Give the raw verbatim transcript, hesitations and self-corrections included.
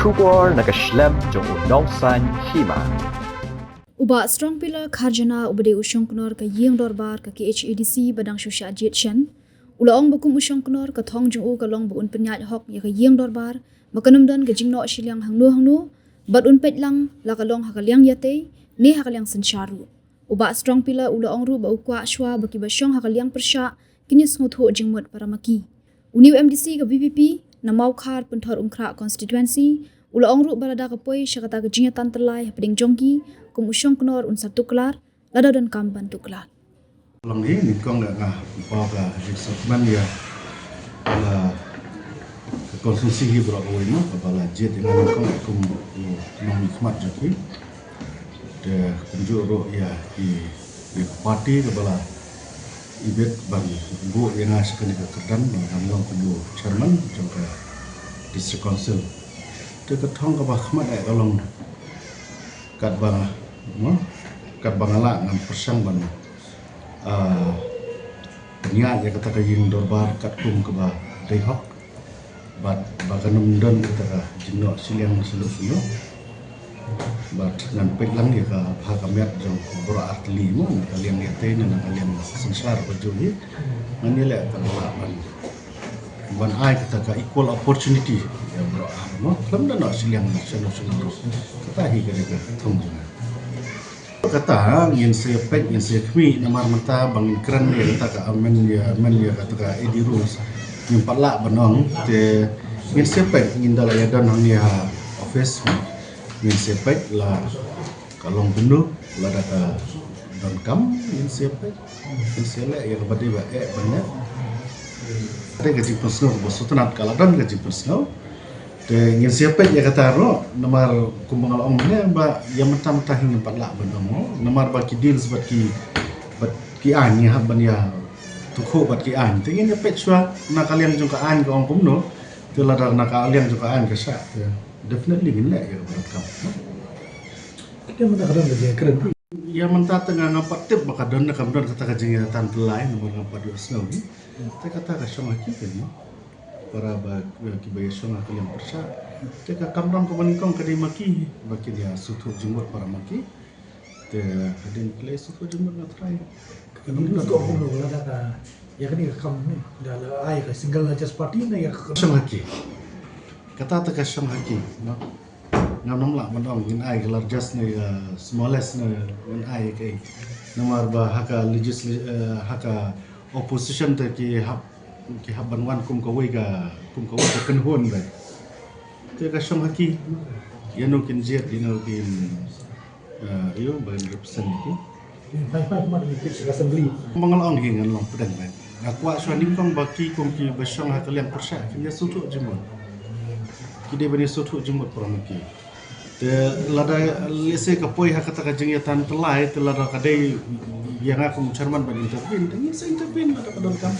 Khubor na ka shlem jong u nongsaiñ hima. U Bah Strong Pillar Kharjana uba dei u shongknor ka ïing dorbar ka K H A D C ba dang shu shah jied shen, u la ong ba kum u shongknor ka thong jong u ka long ba un pynïaid hok ïa ka ïing dorbar ba kan ym don ka jingnoh shiliang hangno hangno, bad un peit lang la ka long ha ka liang ïatei ne ha ka liang synshar ruh. U Bah Strong Pillar u la ong ruh ba u kwah shuwa ba kiba shong ha ka liang pyrshah kin ïa sngewthuh jingmut para ma ki. Une u M D C ka V P P na Mawkhar Pynthorumkhrah constituency u la ong ruh ba lada ka poi sha kata ka jingïatan tyllai hapdeng jong ki, kum u shongknor un sa tuklar lada donkam ban tuklar. Long hi nyngkong nga nga paw ka jingsakhman ïa la ka constituency hi baroh kawei, no, kaba la jied ïa nga nyngkong kum u nongmihkhmat jong ki. Te kumjuh ruh ïa ki, ïa ka party kaba la ibit ban buh ïa nga sha kane ka kyrdan ba ngan long kum u chairman jong ka District Council. Te ka thong kaba khmat eh ka long katba, mo, katba nga lah ngan pyrshang ban, ah, pynïaid ïa kata ka ïing dorbar katkum kaba dei hok. Bad ba kan ym don kata ka jingnoh shiliang shuh shuh. Bad ngan peit lang ïa ka bha ka miat jong baroh artylli, mo, na ka liang ïatei ne na ka liang synshar ba jong ngi. Ngan ïaleh kaba lah ban, ban ai kata ka equal opportunity ïa baroh ar, mo. Khlem da noh shiliang shuh shuh. Kata hi ka dei ka thong jong nga. Kata ngin sa peit, ngin sa khmih, namar mynta ba ngin kren ïa kata ka amend, ïa amend ïa kata ka A D rules. Ngim pat lah ban ong, te ngin sa peit, ngin da la ïa don hangne ha office. Ngin sa peit la ka long kumno, lada ka donkam, ngin sa peit, ngin sa leh ïa kaba dei ba eh ban leh. Te ka jingpynsngew kaba sngewtynnat ka la don ka jingpynsngew. Te ngin sa peit ïa kata ruh, namar kumba nga la ong mynne ba ïa mynta mynta hi ngim pat lah ban ong, namar ba ki deals bad ki, bad ki aiñ ngi hap ban ïa tukhu bad ki aiñ. Te ngin ïa peit shuwa na ka liang jong ka aiñ ka ong kumno. Te lada na ka liang jong ka aiñ ka shah, te definitely ngin leh ïa kaba donkam. Te mynta ka don ka jingkren. Ïa mynta te nga ngam pat tip ba ka don ne kam don kata ka jingïatan tyllai, namar ngam pat ïohsngew hi. Te kata ka shong ha ki, kane para ba, eh, kiba ïa shong ha ka liang pyrshah. Te ka kamram kaba nyngkong ka dei ma ki ba kin ïa sngewthuh jingmut para ma ki. Te hadien ki la ïa sngewthuh jingmut nga trai. Ka dei ruh ka ong lada ka ïa kane ka kam ne da la ai ka single largest party ne ïa ka shong ha ki. Kata te ka shong ha ki, no? Ngam nym lah ban ong ngin ai ka largest ne ka smallest ne ngin ai kaei. Namar ba ha ka legisla-, eh, ha ka opposition te ki hap, ki hap ban wan kum kawei ka, kum kawei ka kynhun ba. Te ka shong ha ki, ïa no kin jied, ïa no kin, eh, ïa ba kin represent ki. Ba nga la ong hi ngan long pdeng ba nga kwah shuwa nyngkong ba ki kum kiba shong ha ka liang pyrshah kin ïa sngewthuh jingmut. Ki dei ban ïa sngewthuh jingmut para ma ki. Te lada lehse ka poi ha kata ka jingïatan tyllai, te lada ka dei ïa nga kum chairman ban intervene, te ngin sa intervene lada ka donkam.